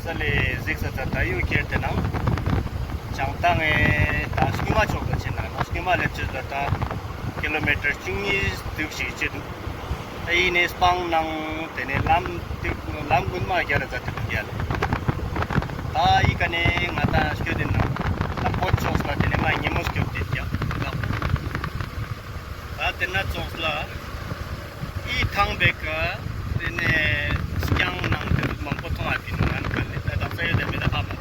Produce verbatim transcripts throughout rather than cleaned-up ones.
ས་ལེ་གཟིགས་ས་ད་ད་ཡུ་ཁྱེར་ཏེ་ནང་བྱང་ཏང་ངེ་ད་སྐུ་མ་ཆོག་ད་ཆེ་ན་ནང་སྐུ་མ་ལེབ་ཆེ་ད་ད་ཀི་ལོ་མི་ཊར་བཅུ་གཉིས་དུག་ཞིག་ཆེ་དུག་ད་ཨི་ནེ་སྤང་ནང་ཏེ་ནེ་ལམ་ཏེ་ལམ་གུན་མ་རྒྱལ་ལ་ཛད་དེ་དུག་ཡ་ལེ། ད་ཨི་ཀ་ནེ་ང་ད་སྐྱོད་དེ་ནང་ད་བོད་ཕྱོགས་ལ་ཏེ་ནེ་མ་ཉེ་མོ་སྐྱོད་དེ་ཡ་ད་ཏེ་ན་ཙོགས་ལ་ཨི་ཐང་བེ་ཀ་ཏེ་ནེ་སྐྱང་ནང་ཏེ་མང་པོ་ཐོང་ཨ་ཀི་ནང་ང་ནི་ཀ་ལེ་ད་ད་ས་ཡོད་དེ་མེད་ད་ཧ་མ་གོ།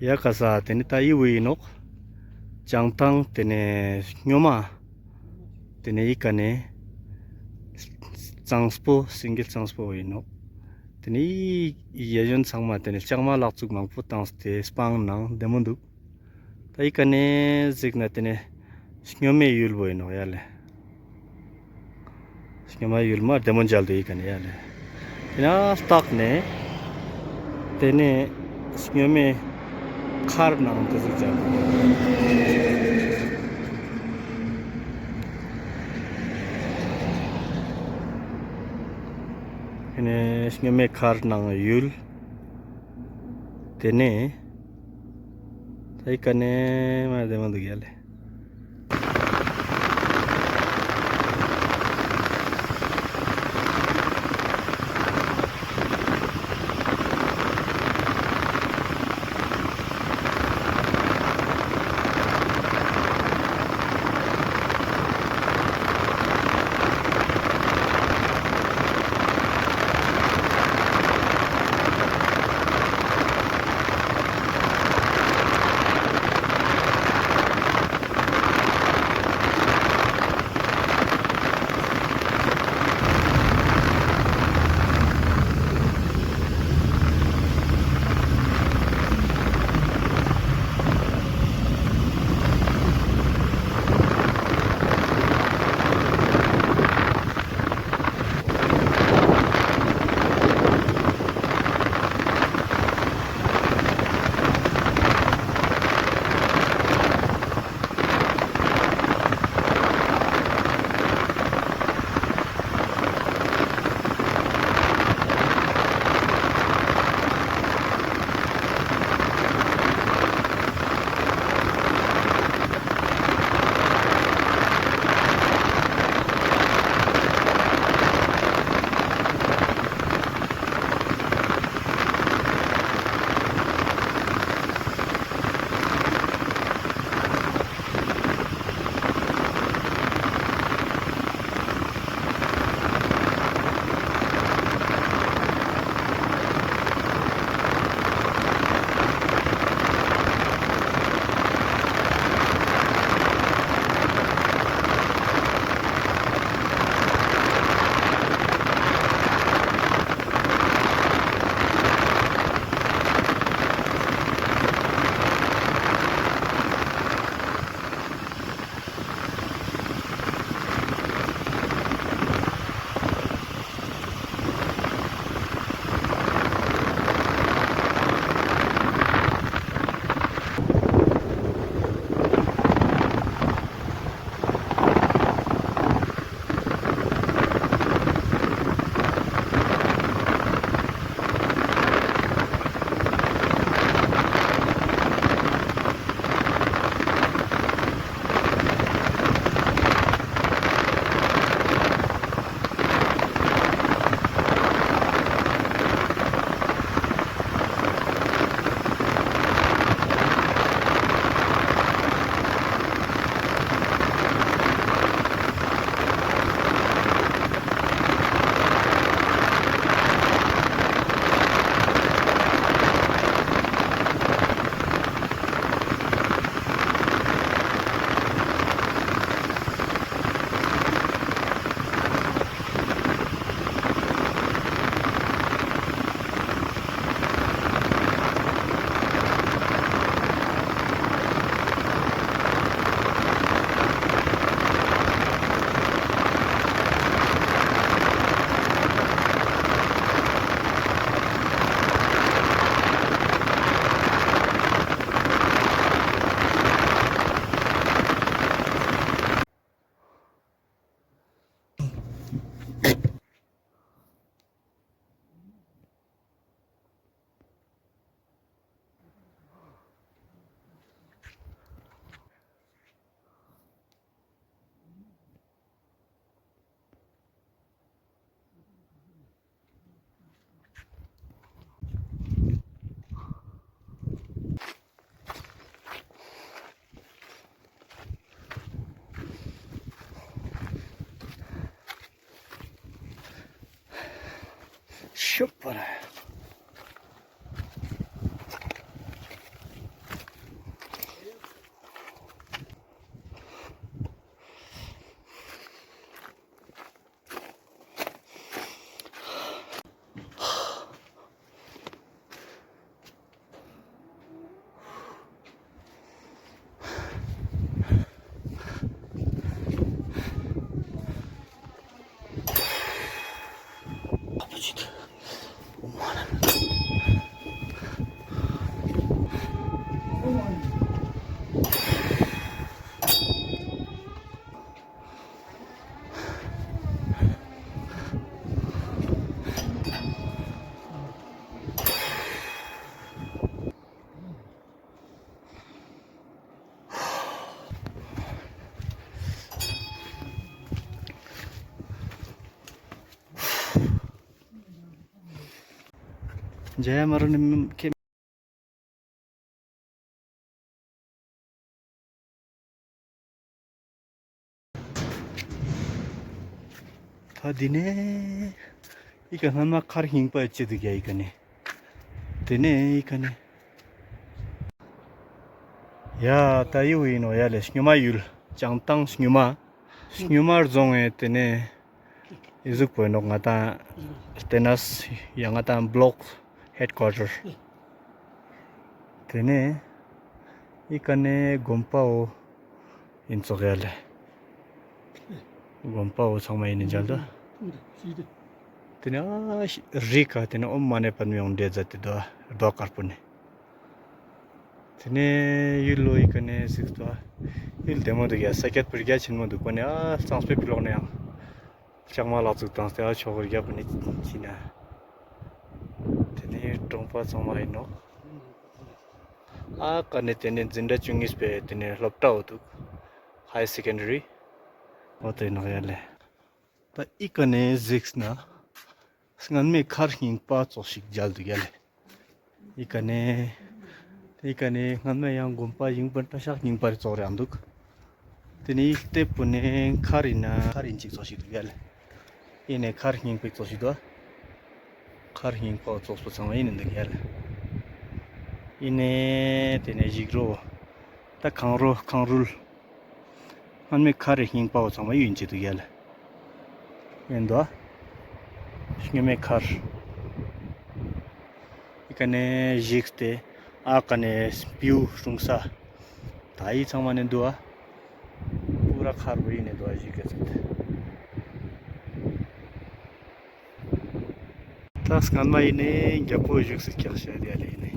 ཡ་ཀ་ས་ཏེ་ནེ་ད་འི་བོ་ཨིན་ནོག། བྱང་ཐང་ཏེ་ནེ་སྨྱོན་མ། ཏེ་ནེ་འི་ཀ་ནེ་གཙང་པོ་སིང་གལ་གཙང་པོ་ཨིན་ནོག། ཏེ་ནེ་འི་གཡས་གཡོན་ཚང་མ་ཏེ་ནེ་ལྕང་མ་ལག་བཙུགས་མང་པོ་ཏངས་ཏེ་སྤང་ནང་བདེ་མོ་འདུག། ད་འི་ཀ་ནེ་ཟིགས་ན་ཏེ་ནེ་སྨྱོན་མའེ་ཡུལ་བོ་ཨིན་ནོག་ཡ་ལེ། སྨྱོན་མའེ་ཡུལ་མ་བདེ་མོ་མཇལ་དུག་འི་ཀ་ནེ་ཡ་ལེ། ཏེ་ནེ་ལྟག་ནེ་ཏེ་ནེ་སྨྱོན་མའེ་མཁར་ནང་ཏེ་ཟུག་མཇལ་དུག། ཏེ་ནེ་སྨྱོན་མའེ་མཁར་ནང་ཡུལ། ཏེ་ནེ་ད་འི་ཀ་ནེ་མ་བདེ་མོ་འདུག་ཡ་ལེ། ཤུག་པ་རེད། མཇལ་ཡ་མ་རུ་ནི་ཁེ། ད་འདི་ནས་ཨི་ཀ་སྔན་མ་མཁར་རྙིང་པ་ཅིག་འདུག་ཡ་ཨི་ཀ་ནས། དེ་ནས་ཨི་ཀ་ནས། ཡ་ད་ཡུལ་ཡིན་ནོག་ཡ་ལེ། སྙུ་མ་ཡུལ། བྱང་ཐང་སྙུ་མ། སྙུ་མ་རྫོང་ངི་དེ་ནས་ཨི་ཟུག་པོ་ཡིན་ནོག་ང་ཏང་། དེ་ནས་ཡ་ང་ཏང་བློག་ཧེཌ་ཀོར་ཊར། དེ་ནས་ཨི་ཀ་ནས་དགོན་པ་བོ་ཡིན་ཙོག་ཡ་ལེ། དགོན་པ་བོ་ཚང་མ་ཡིན་ནི་མཇལ་དོ། དེ་ནས་ཨ་རི་ཀ་དེ་ནས་ཨོཾ་མ་ཎི་པདྨེ་ཡོང་འདྲེ་མཛད་དེ་དོ་རྡོ་དཀར་པོ་ནས། དེ་ནས་ཡུལ་ལོ་ཨི་ཀ་ནས་གཟིགས་དོ། ཡུལ་བདེ་མོ་འདུག་ཡ། ས་ཁྱད་པར་རྒྱ་ཆེན་མོ་འདུག་གོ་ནས་ཨ་གཙང་པོའི་ཕི་ལོག་ནས་ཡང་ལྕང་མ་ལག་བཙུགས་བཏང་སྟེ་ཨ་ཆོག་གི་རྒྱབ་ནས་ཕྱིན་ན། དེ་ནས་གྲོང་པ་ཚང་མ་ཡིན་ནོག་ཨ་ཀ་ནས་དེ་ནས་འཛིན་གྲྭ་བཅུ་གཉིས་པའི་དེ་ནས་སློབ་གྲྭ་བོ་འདུག་ཧའི་སེ་ཀན་ཌ་རི། འོ་དེ་ནོག་ཡ་ལེ། ད་ཨི་ཀ་ནས་གཟིགས་ན་སྔན་མའི་མཁར་རྙིང་པ་ཙོགས་ཤིག་མཇལ་འདུག་ཡ་ལེ། ཨི་ཀ་ནས་ཨི་ཀ་ནས་སྔན་མ་ཡང་དགོན་པ་རྙིང་པ་འདྲ་ཤག་རྙིང་པ་རེ་ཙོགས་རེ་ཡང་འདུག་དེ་ནས་ཡིག་སྟེགས་པོ་ནས་མཁར་ཡིན་ན་མཁར་ཡིན་ཅིག་ཙོགས་ཤིག་འདུག་ཡ་ལེ། ཨི་ནས་མཁར་རྙིང་པའི་ཙོགས་ཤིག་འདུག་མཁར་རྙིང་པ་ཙོགས་པོ་ཚང་མ་ཡིན་ནི་འདུག་ཡ་ལེ། ཨི་ནས་དེ་ནས་ཞིག་རོ། ད་གངས་རོ་གངས་རུལ། སྔན་མའི་མཁར་རི་རྙིང་པ་བོ་ཚང་མ་ཡིན་ཅིག་འདུག་ཡ་ལེ། ཡིན་དོ། སྔོན་མའི་མཁར། ཨི་ཀ་ནས་ཞིག་སྟེ། ཨ་ཀ་ནས་བིའུ་སྲུང་ས། ད་ཨི་ཚང་མ་ནས་འདུག་ཨ། པུ་ར་མཁར་བོ་ཡིན་ནས་འདུག་ཨ་ཞིག་ག་ཚད། ད་སྔན་མ་ཡིན་ནས་རྒྱལ་པོ་བཞུགས་སུ་སྐྱག་བཤད་དེ་ཡ་ལེ་ཡིན་ནས།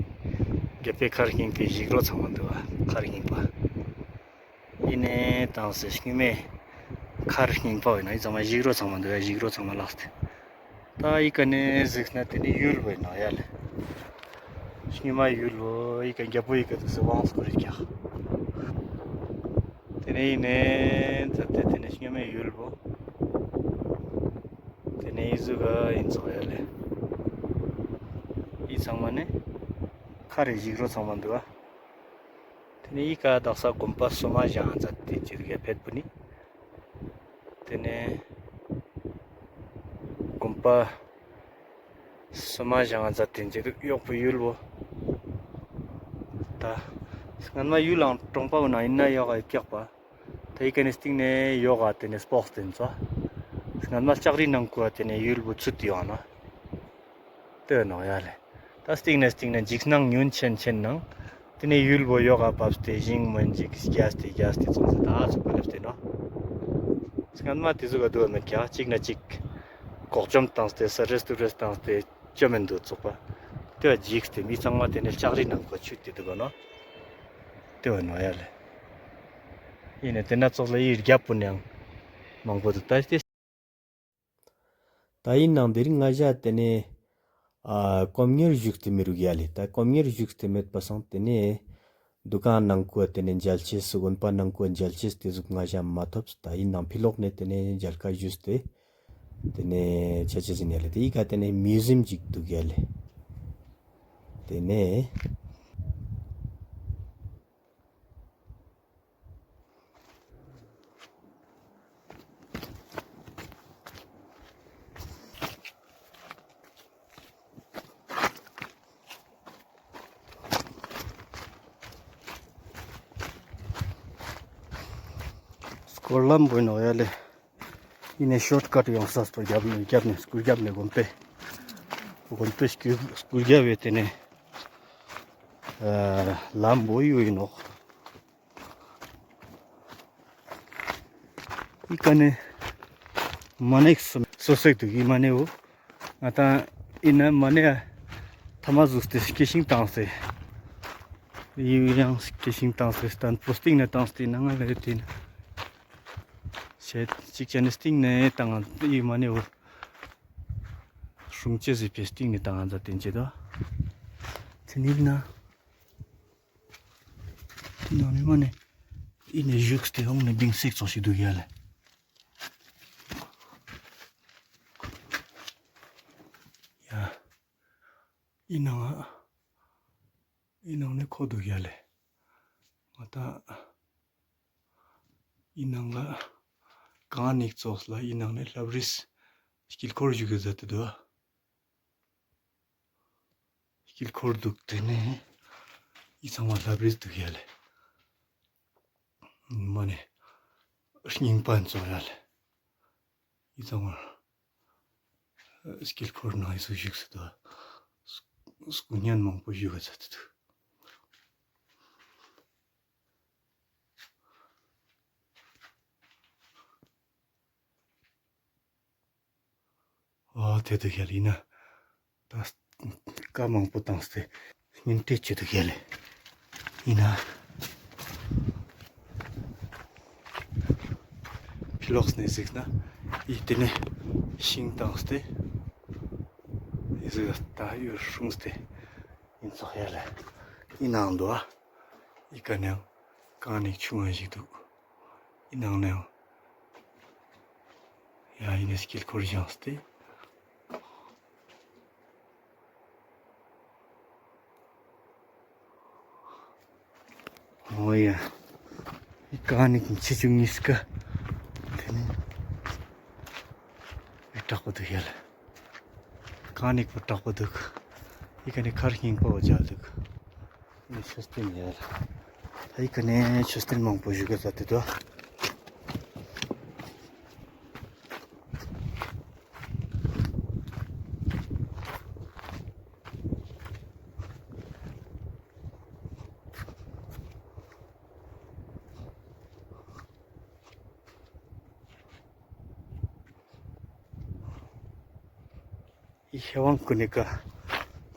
རྒྱལ་པོའི་མཁར་རྙིང་པའི་ཞིག་རོ་ཚང་མ་འདུག་ཨ་མཁར་རྙིང་པ། ཡིན་ནས་དང་སེ་སྔོན་མའི་མཁར་རྙིང་པ་བོ་ཡིན་ན་ཡི་ཚང་མ་ཞིག་རོ་ཚང་མ་འདུག་ཡ་ཞིག་རོ་ཚང་མ་ལགས་ཏེ། ད་ཨི་ཀ་ནས་གཟིགས་ན་དེ་ནི་ཡུལ་བོ་ཡིན་ནོག་ཡ་ལེ། སྔོན་མ་ཡུལ་བོ་ཨི་ཀ་རྒྱལ་པོ་ཨི་ཀ་དུག་སེ་དབང་བསྐུར་རེ་ཀྱག་དེ་ནས་ཡིན་ནས་ད་དེ་དེ་ནས་སྔོན་མའི་ཡུལ་བོ། དེ་ནས་ཨི་ཟུག་ག་ཡིན་ཙོག་ཡ་ལེ། ཨི་ཚང་མ་ནི་མཁར་རི་ཞིག་རོ་ཚང་མ་འདུག་ག་དེ་ནས་ཨི་ཀ་དག་ས་དགོན་པ་སོ་མ་བཞེངས་མཛད་དེ་ཅི་རིགས་ཕེད་པོ་ནི། དེ་ནས་དགོན་པ་སོ་མ་བཞེངས་མཛད་དེ་ཅི་རིགས་གཡོག་པོ་ཡུལ་བོ། ད་སྔན་མ་ཡུལ་ལའང་གྲོང་པ་བོ་ནང་ཡིན་ན་ཡོག་ག་ཡོད་ཀྱག་པ། ད་ཨི་ཀ་ནས་སྟིང་ནས་ཡོག་ག་དེ་ནས་སྤོག་སྟེ་ཡིན་ཙོག་སྔན་མ་ལྕགས་རི་ནང་ཁུལ་དེ་ནས་ཡུལ་བོ་ཚུད་དེ་ཡོང་ན། དེ་ནོག་ཡ་ལེ། ད་སྟིང་ནས་སྟིང་ནས་འཇིགས་སྣང་ཉུང་ཆེན་ཆེན་ནང་། དེ་ནས་ཡུལ་བོ་ཡོག་ག་བབས་ཏེ་ཞིང་མོན་ཅིག་རྒྱས་ཏེ་རྒྱས་ཏེ་ཙོགས་སེ་ད་ཚུགས་པ་ལེབས་ཏེ་ནོག་སྔན་མ་དེ་ཟུག་ག་དུག་ག་མེད་ཀྱག་གཅིག་ན་གཅིག་གོག་ཅོམ་བཏང་སྟེ་ས་རེས་དུ་རེས་བཏང་སྟེ་ཅོ་མེན་དུ་ཚུགས་པ། དེ་བ་འཇིགས་ཏེ་མི་ཚང་མ་དེ་ནས་ལྕགས་རི་ནང་ཁུལ་ཆུད་དེ་དུག་ག་ནོག་དེ་བ་ནོག་ཡ་ལེ། ཡིན་ནས་དེ་ན་ཙོགས་ལ་ཡི་རྒྱབ་པོ་ནས་ཡང་མང་པོ་དུག་ད་དེ། ད་ཡིན་ནང་དེ་རིང་ང་ཞ་དེ་ནས་ཨ་ཀོམ་ཉེར་བཞུགས་ཏེ་མི་རུག་ཡ་ལེ། ད་ཀོམ་ཉེར་བཞུགས་ཏེ་མེད་པ་སང་དེ་ནས་དུ་ཀང་ནང་ཁུལ་དེ་ནས་མཇལ་ཅེས་དགོན་པ་ནང་ཁུལ་མཇལ་ཅེས་དེ་ཟུག་ང་ཞ་མ་ཐོབ། ད་ཡིན་ནང་ཕི་ལོག་ནས་དེ་ནས་མཇལ་ཁ་ཞུས་ཏེ་དེ་ནས་ཆ་ཅེས་ཡིན་ཡ་ལེ། དེ་ཡི་ཀ་དེ་ནས་མིའུ་ཟིམ་ཅིག་དུག་ཡ་ལེ། དེ་ནས། སྐོར་ལམ་བོ་ཡིན་ནོག་ཡ་ལེ། ཡིན་ནས་ཤོརཊ་ཀཊ་ཡོང་ས་སྐོར་རྒྱབ་ནས་རྒྱབ་ནས་སྐོར་རྒྱབ་ནས་དགོན་པའི་དགོན་པའི་སྐོར་རྒྱབ་བས་དེ་ནས་ལམ་བོ་ཡོད་ཡིན་ནོག་ཨི་ཀ་ནས་མ་ཎི་སོ་སོ་སེག་དུག་ཨི་མ་ཎི་བོ། ང་ཏང་ཨི་ན་མ་ཎི་ཡ་ཐ་མ་ཟུག་སྟེ་སྐྱེ་ཤིང་བཏང་སྟེ། ཡི་ཡང་སྐྱེ་ཤིང་བཏང་སྟེ་སྟན་པོ་སྟིང་ནས་བཏང་སྟེ་ན་ང་ལ་ཡོད་དེ་ན། ཞེས་གཅིག་བྱས་ནས་སྟིང་ནས་བཏང་ང་ཡི་མ་ཎི་བོ། སྲུང་བྱེད་ཟེར་བའི་སྟིང་ནས་བཏང་ང་མཛད་དེ་ཅི་དོ། དེ་ནི་ན། དེ་ནང་ནས་མ་ནས་ཨི་ནས་བཞུགས་ཏེ་འོང་ནས་བིང་སེག་ཙོགས་ཤིག་དུག་ཡ་ལེ། ཡ། འི་ནང་ང་འི་ནང་ནེ་ཁོ་དུག་ཡ་ལེ། ང་ཏང་འི་ནང་ལ་གང་ནིག་ཙོགས་ལ་འི་ནང་ནེ་ལྷབ་རིས་དཀྱིལ་འཁོར་ཞུགས་ཏེ་ཛད་དེ་དུག། དཀྱིལ་འཁོར་དུག། ཏེ་ནེ་འི་ཚང་མ་ལྷབ་རིས་དུག་ཡ་ལེ། མ་ནེ་རྙིང་པ་ཙོགས་ཡ་ལེ། འི་ཚང་མ་དཀྱིལ་འཁོར་ནང་ང་ཞུགས་ཏེ་དུག། སྐུ་བརྙན་མང་པོ་ཞུགས་ཏེ་དུག། འོ་ཏེ་དུག་ཡ་ལེ། འི་ནེ་ད་ཀ་མང་པོ་ཏངས་ཏེ་ཉིན་ཏེ་ཅི་དུག་ཡ་ལེ། འི་ནེ་ཕི་ལོགས་ནེ་གཟིགས་ན་འི་ཏེ་ནེ་ཤིང་ཏངས་ཏེ་འི་ཟུག་ད་ཡུལ་སྲུངས་ཏེ་ཨིན་ཙོགས་ཡ་ལེ། འི་ནང་དུག་ཨ། འི་ཀ་ནེ་ཡང་གང་ནེ་ཆུང་ང་ཞིག་དུག། འི་ནང་ནེ་ཡང་ཡ་འི་ནེ་དཀྱིལ་འཁོར་བཞེངས་ཏེ། འོ་ཡ། འི་ཀ་ནེ་ཆེ་ཆུང་ཉིས་ཀ། ཏེ་ནེ་འི་དྲག་པོ་དུག་ཡ་ལེ། ཀ་ནེ་བོ་དྲག་པོ་དུག། འི་ཀ་ནེ་ཁར་རྙིང་པ་བོ་ཇལ་དུག། འི་མཆོད་རྟེན་ཡ་ལེ། འི་ཀ་ནེ་མཆོད་རྟེན་མང་པོ་ཞིག་ག་ཛད་དེ་དུག། འི་ཧེ་ཝང་ཀུན་ནི་ཀ་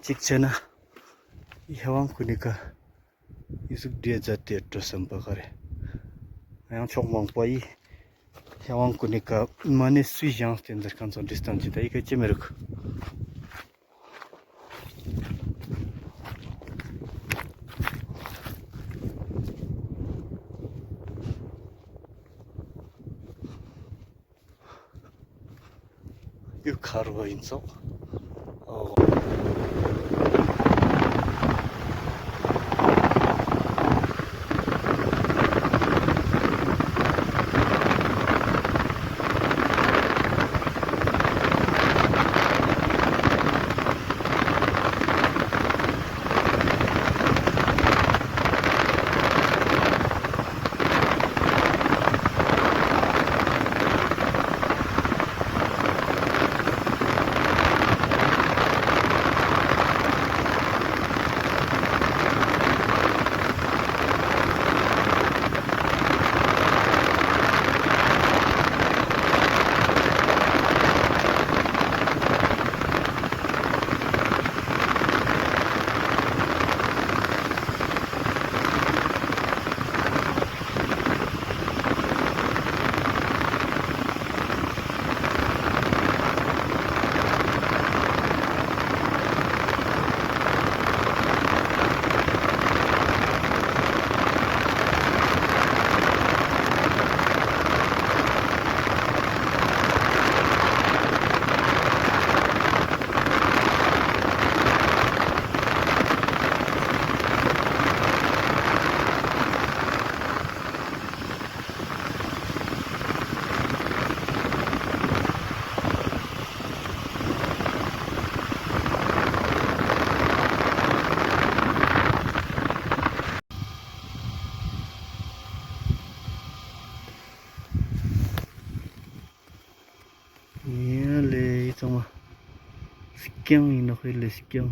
ཅིག་ཆེ་ན། འི་ཧེ་ཝང་ཀུན་ནི་ཀ་འི་ཟུག་འདྲེ་ཛད་དེ་འགྲོ་སམ་པ་ཀ་རེ། ང་ཡང་ཕྱོགས་མང་པོ་འི་ཧེ་ཝང་ཀུན་ནི་ཀ་མ་ནེ་སུའི་བཞེངས་ཏེ་ཛད་ཁན་ཙོགས་འདྲིས་ཏང་ཅི་ད་འི་ཀ་ཅི་མི་རུག། ཡུལ་ཁ་རུ་ཨིན་ཙོགས། འོ། ཡ་ལེ་ཚང་མ་སྐྱང་ཨིན་ནོག་ཧེ་ལེ་སྐྱང་།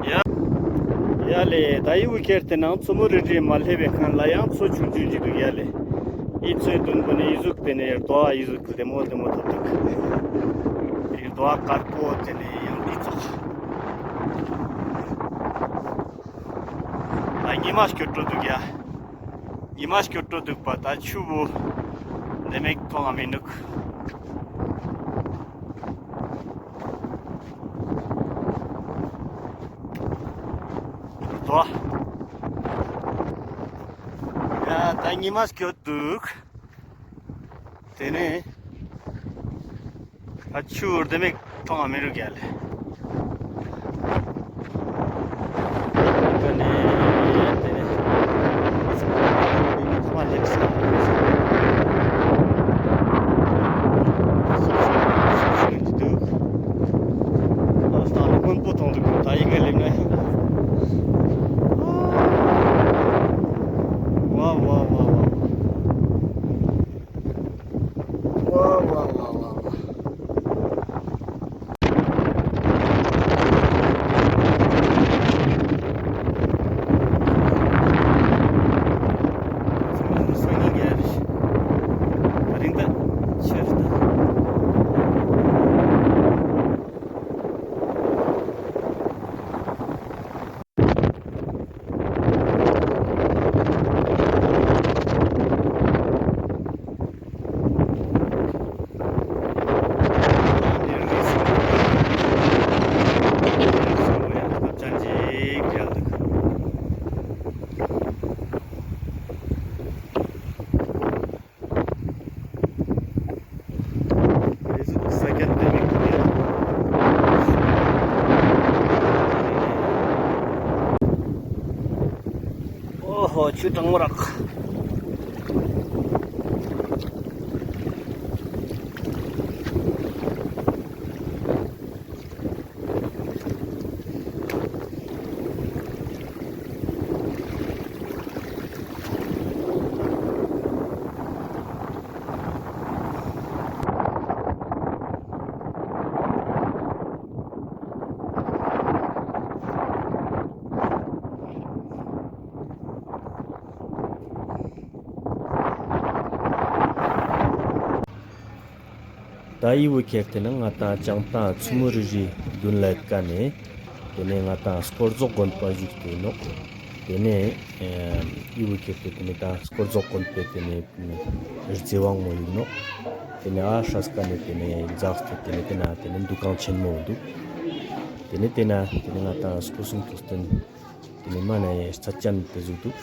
ཡ་ཡ་ལེ། ད་འི་བོ་ཁྱེར་ཏེ་ནང་མཚོ་མོ་རི་རི་མ་སླེབས་པའི་ཁན་ལ་ཡང་མཚོ་ཆུང་ཆུང་ཅིག་འདུག་ཡ་ལེ། འི་མཚོའི་དུན་པོ་ནེ་འི་ཟུག་ཏེ་ནེ་རྡོ་འི་ཟུག་ལྡེ་མོ་ལྡེ་མོ་ཐོབ་འདུག་འི་རྡོ་དཀར་པོ་ཏེ་ནེ་ཡང་འི་ཙོགས། ད་ཉི་མ་སྐྱོད་འགྲོ་འདུག་ཡ། ཉི་མ་སྐྱོད་འགྲོ་འདུག་པ། ད་ཆུ་བོ་ལྡེ་མོ་ཞིག་ཐོང་ང་མི་འདུག་རྡོ། ཡ་ད་ཉི་མ་སྐྱོད་འདུག་ཏེ་ནེ་ཨ་ཆུ་བོ་ལྡེ་མོ་ཞིག་ཐོང་ང་མི་རུག་ཡ་ལེ། ཏེ་ནེ་ཏེ་ནེ་ཉི་མ་ལེབ་ས་འདུག་ཨ་སྟང་ནེ་སྔོན་པོ་ཐོང་འདུག་ད་འི་ཀ་ལེབ་ན་ཡང་། ཝ་ཝ་ཝ་ཝ། ཝ་ཝ་ཝ་ཝ་ཝ། ཨོ་ཧོ། ཆུ་གྲང་མོ་རག་ད་འི་བོ་ཁྱེར་ཏེ་ནང་ང་ཏང་བྱང་ཐང་མཚོ་མོ་རི་རི་དུན་ལ་ཡོད་ཀ་ནེ། ཏེ་ནེ་ང་ཏང་སྐོར་ཟོག་དགོན་པ་ཞུགས་ཏེ་ནོག་ཏེ་ནེ་ཨེ་འི་བོ་ཁྱེར་ཏེ་ཏེ་ནེ་ད་སྐོར་ཟོག་དགོན་པའི་ཏེ་ནེ་རྩེ་བང་མོ་ཡོད་ནོག་ཏེ་ནེ་ཨ་ཧྲས་ཀ་ནེ་ཏེ་ནེ་འཛགས་ཏེ་ཏེ་ནེ་ཏེ་ན་ཏེ་ནེ་འདུ་ཁང་ཆེན་མོ་འདུག་ཏེ་ནེ་ཏེ་ན་ཏེ་ནེ་ང་ཏང་སྐུ་གསུང་ཐུགས་རྟེན་ཏེ་ནེ་མ་ན་ཡེ་རྩ་ཅན་ཏེ་ཟུག་འདུག་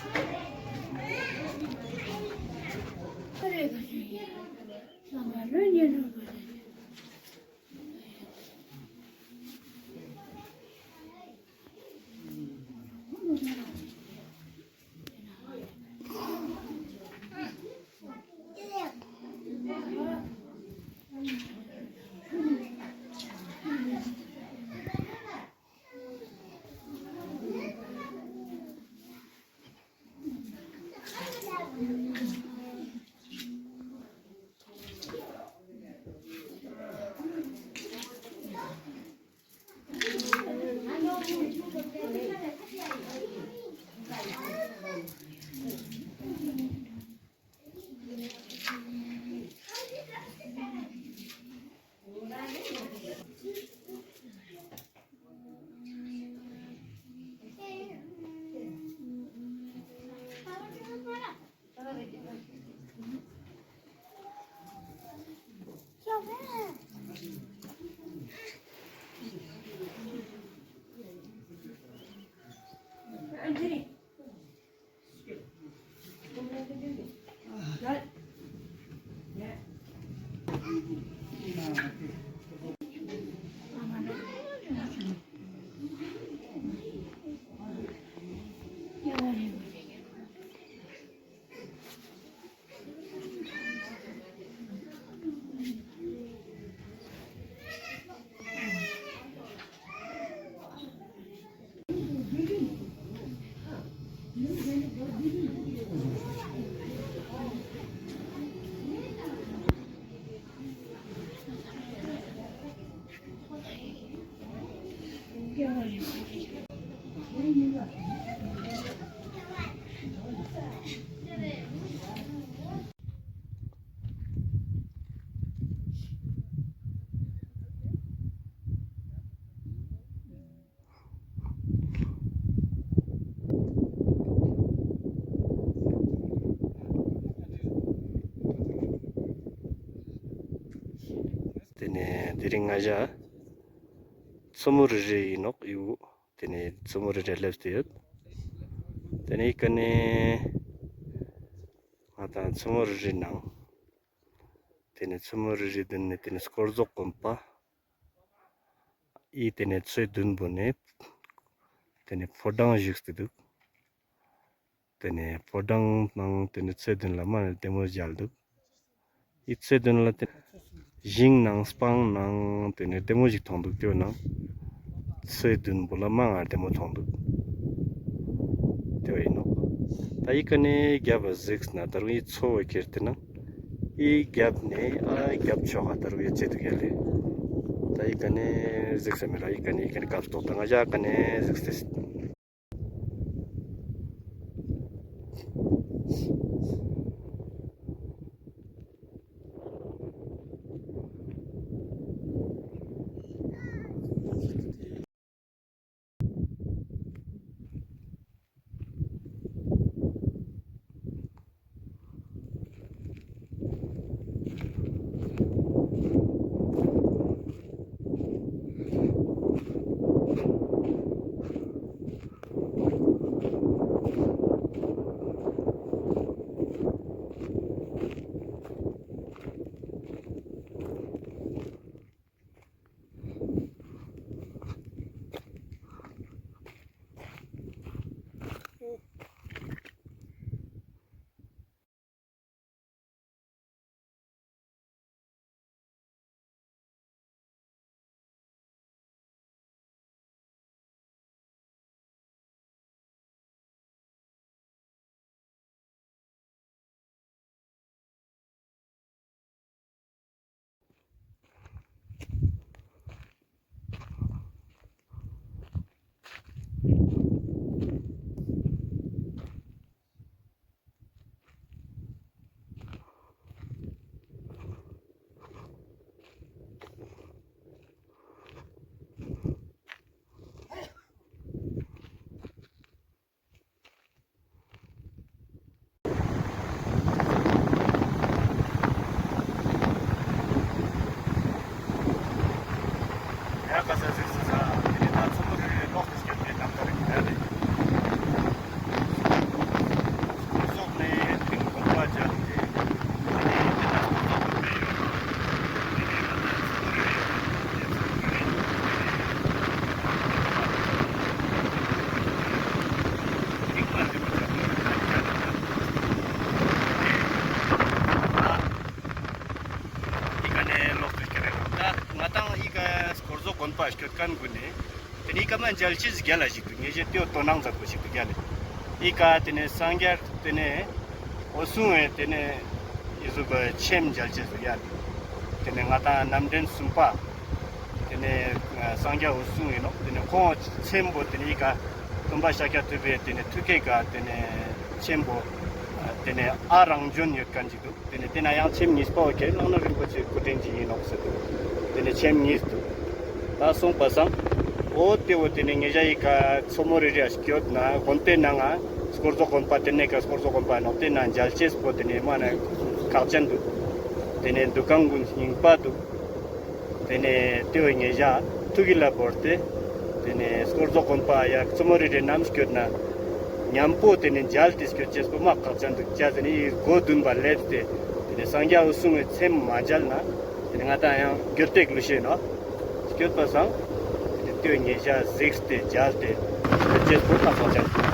ཏེ་ནེ་དེ་རིང་ང་ཞ་མཚོ་མོ་རི་རི་ཨིན་ནོག་ཡུ། ཏེ་ནེ་མཚོ་མོ་རི་རི་ལེབས་ཏེ་ཡོད། ཏེ་ནེ་ཨི་ཀ་ནེ་ང་དང་མཚོ་མོ་རི་རི་ནང་། ཏེ་ནེ་མཚོ་མོ་རི་རི་དུན་ནེ་ཏེ་ནེ་སྐོར་རྫོགས་དགོན་པ། ཨི་ཏེ་ནེ་མཚོའི་དུན་པོ་ནེ་ཏེ་ནེ་ཕོ་བྲང་བཞུགས་ཏེ་དུག། ཏེ་ནེ་ཕོ་བྲང་ནང་ཏེ་ནེ་མཚོའི་དུན་ལ་མ་ནེ་ལྡེ་མོ་མཇལ་དུག། ཨི་མཚོའི་དུན་ལ་ཏེ་ཞིང་ནང་སྤང་ནང་ཏེ་ནེ་ལྡེ་མོ་ཞིག་ཐོང་དུག། ཏེའི་ནང་མཚོའི་དུན་པོ་ལ་མ་ང་ལྡེ་མོ་ཐོང་དུག། ཏེ་བོ་ཨིན་ནོག། ཏ་ཨི་ཀ་ནེ་གྱབ་བ་ཟིགས་ན་ཏ་རུང་ཨི་མཚོ་བོ་ཁྱེར་ཏེ་ན་ཨི་གྱབ་ནེ་ཨ་གྱབ་ཆོག་ག་ཏ་རུང་ཡོད་ཅེ་དུག་ཡ་ལེ། ཏ་ཨི་ཀ་ནེ་ཟིགས་ས་མེད་ལ་ཨི་ཀ་ནེ་ཨི་ཀ་ནེ་གྱབ་ཏོག་ཏ་ང་ཞ་ཨ་ཀ་ནེ་ཟིགས་ཏེ། ཨི་ཀ་ནེ་ལོགས་ཏེ་ཁྱེར་རེ། ཏ་ང་དང་ཨི་ཀ་སྐོར་རྫོགས་དགོན་པ་སྐྱོད་ཁན་གུན་ནི་ཏེ་ནེ་ཨི་ཀ་མ་མཇལ་ཅེས་གྱལ་ལ་ཞིག་དུག། ངེ་ཞེ་ཏེའོ་དོ་སྣང་ཛད་པོ་ཞིག་དུག་ཡ་ལེ། ཨི་ཀ་ཏེ་ནེ་སངས་རྒྱས་ཏེ་ནེ་འོད་སྲུང་ངི་ཏེ་ནེ་ཨི་ཟུག་གི་ཆེམ་མཇལ་ཅེས་དུག་ཡ་ལེ། ཏེ་ནེ་ང་དང་རྣམ་འདྲེན་གསུམ་པ། ཏེ་ནེ་སངས་རྒྱས་འོད་སྲུང་ཨིན་ནོག། ཏེ་ནེ་ཁོང་ཆེམ་པོ་ཏེ་ནེ་ཨི་ཀ་སྟོན་པ་ཤཱཀྱ་ཐུབ་པའི་ཏེ་ནེ་ཐུགས་ཀའི་ཀ་ཏེ་ནེ་ཆེམ་པོ་ཏེ་ནེ་ཨ་རང་བྱོན་ཡོད་ཁན་ཅིག་དུག། ཏེ་ནེ་ཏེ་ན་ཡང་ཆེམ་ཉིས་པ་བོ་ཁྱེར་ནང་ན་རིན་པོ་ཆེ་སྐུ་ཕྲེང་ཅིག་ཨིན་ནོག་ཟེར་དུག། ཏེ་ནེ་ཆེམ་ཉིས་དུག། ཏ་སོང་པ་སང་འོ་ཏེ་བོ་ཏེ་ནེ་ངེ་ཞ་ཨི་ཀ་མཚོ་མོ་རི་རི་ཨ་སྐྱོད་ན་དགོན་པའི་ནང་ང་སྐོར་རྫོགས་དགོན་པ་ཏེ་ནེ་ཀ་སྐོར་རྫོགས་དགོན་པ་ནོག། ཏེ་ན་མཇལ་ཅེས་པོ་ཏེ་ནེ་མ་ནེ་ཁག་ཅན་དུག། ཏེ་ནེ་འདུ་ཁང་གུན་རྙིང་པ་དུག། ཏེ་ནེ་ཏེ་བོ་ངེ་ཞ་ཐུགས་ཀྱི་ལ་བོར་ཏེ་ཏེ་ནེ་སྐོར་རྫོགས་དགོན་པ་ཡ་མཚོ་མོ་རི་རི་ནམ་སྐྱོད་ན་ཉམ་པོ་ཏེ་ནེ་མཇལ་ཏེ་སྐྱོད་ཅེས་པོ་མ་ཁག་ཅན་དུག། ཅི་ཟེར་ན་ཨི་སྒོ་དུན་པ་ལེབས་ཏེ་ཏེ་ནེ་སངས་རྒྱས་འོད་སྲུང་ངི་ཆེམ་མ་མཇལ་ན་ཏེ་ནེ་ང་དང་ཡང་གྱོད་ཏེ་ལུས་ཤེས་ནོག། སྐྱོད་པ་སང་ཏེ་ནེ་ཏེ་བོ་ངེ་ཞ་ཟིགས་ཏེ་མཇལ་ཏེ་སྐྱོད་ཅེས་པོ་མ་ཁག་ཅན་དུག།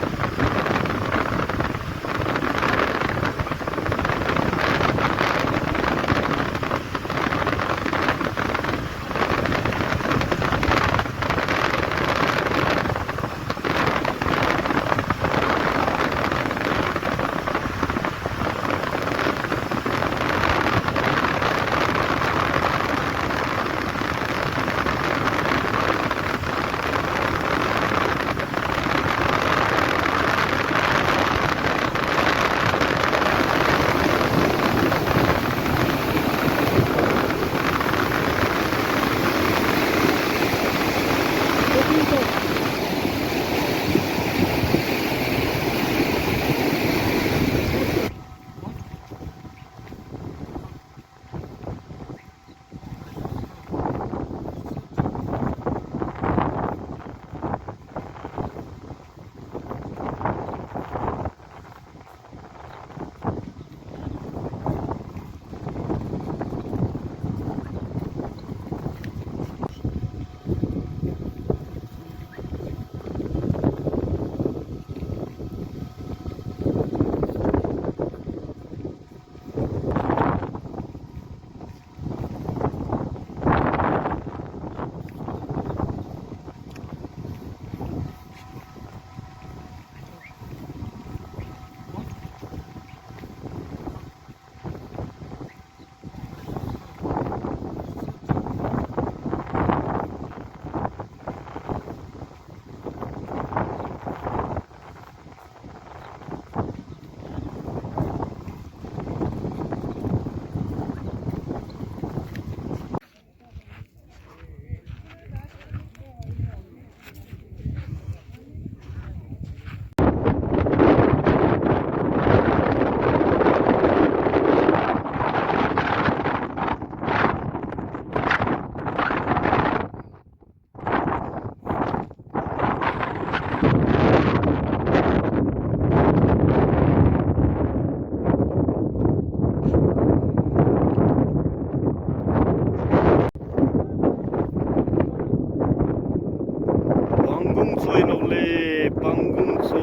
ཨེ་སྤང་གུང་ཚོ།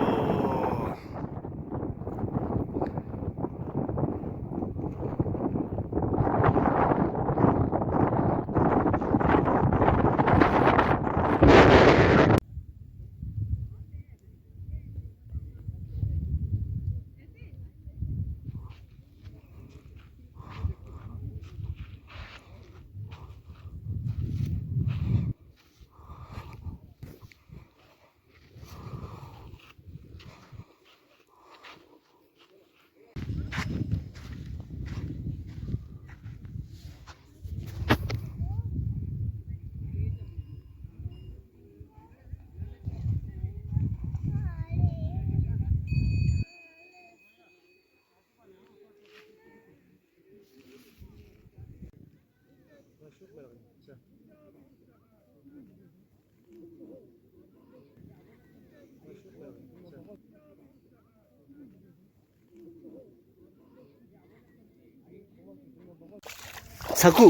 ཚ་ཁུ།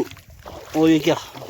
ཨོ་ཡེ་ཀྱ།